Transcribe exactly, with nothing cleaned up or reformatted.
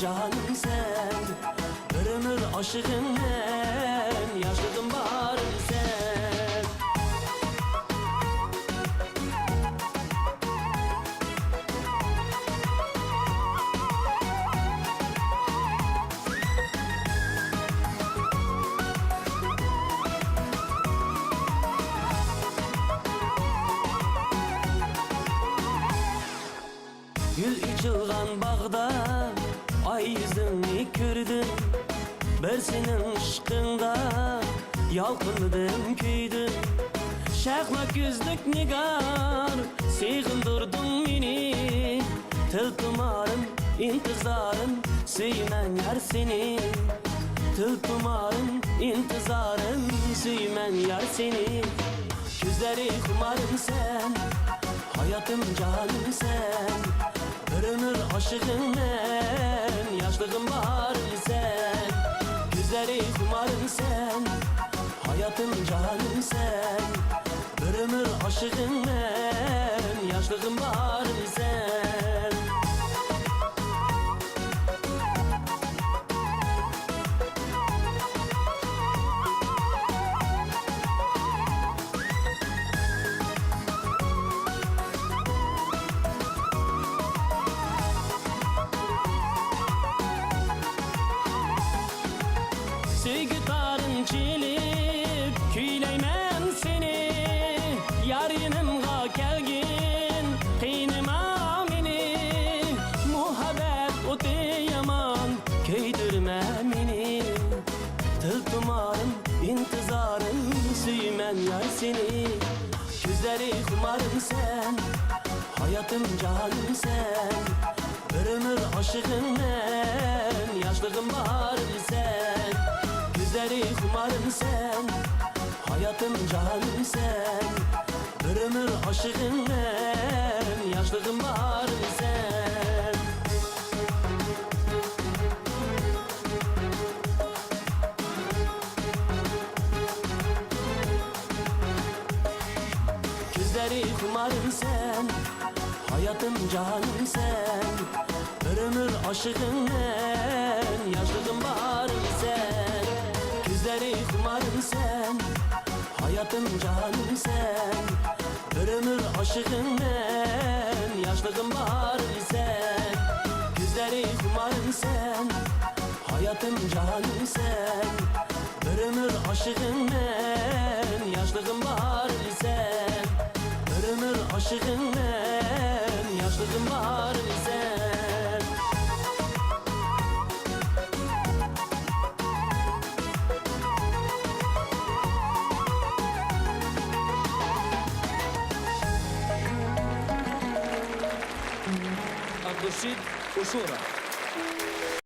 جانىم سەن، بىر ئۆمۈر ئاشىقىڭمەن، ياشلىقىم باھارىم سەن. گۈل ئېچىلغان باغدا ئاي يۈزۈڭنى كۆردۈم. بىر سېنىڭ ئىشقىڭدا يالقۇنلىدىم، كۆيدۈم. شەھلا كۆزلۈك نىگار، سېغىندۇردۇڭ مېنى. تىل تۇمارىم، ئىنتىزارىم، سۆيىمەن يار سېنى. تىل تۇمارىم، ئىنتىزارىم، سۆيىمەن يار سېنى. كۆزلىرى خۇمارىم سەن، ھاياتىم جانىم سەن، بىر ئۆمۈر ئاشىقىڭ مەن، ياشلىقىم باھارىم سەن. كۆزلىرى خۇمارىم سەن، ھاياتىم جانىم سەن، بىر ئۆمۈر ئاشىقىڭ مەن، ياشلىقىم باھارىم سەن. سۆيگۈ تارىنى چېلىپ كۈيلەيمەن سېنى، يار يېنىمغا كەلگىن، قىينىما مېنى. مۇھەببەت ئوتى يامان، كۆيدۈرمە مېنى. تىل تۇمارىم، ئىنتىزارىم، سۆيىمەن يار سېنى. كۆزلىرى خۇمارىم سەن، ھاياتىم جانىم سەن، بىر ئۆمۈر ئاشىقىڭ مەن، ياشلىقىم باھارىم سەن. كۆزلىرى خۇمارىم سەن، ھاياتىم جانىم سەن، بىر ئۆمۈر ئاشىقىڭ مەن، ياشلىقىم باھارىم سەن. كۆزلىرى خۇمارىم سەن، ھاياتىم جانىم سەن، بىر ئۆمۈر ئاشىقىڭ مەن، ياشلىقىم باھارىم سەن. كۆزلىرى خۇمارىم سەن، ھاياتىم جانىم سەن، بىر ئۆمۈر ئاشىقىڭ مەن، ياشلىقىم باھارىم سەن. كۆزلىرى خۇمارىم سەن، ھاياتىم جانىم سەن، بىر ئۆمۈر ئاشىقىڭ مەن، ياشلىقىم باھارىم سەن. بىر ئۆمۈر ئاشىقىڭ مەن، ياشلىقىم باھارىم سەن. ئابدۇرشىد ئۇشۇرا.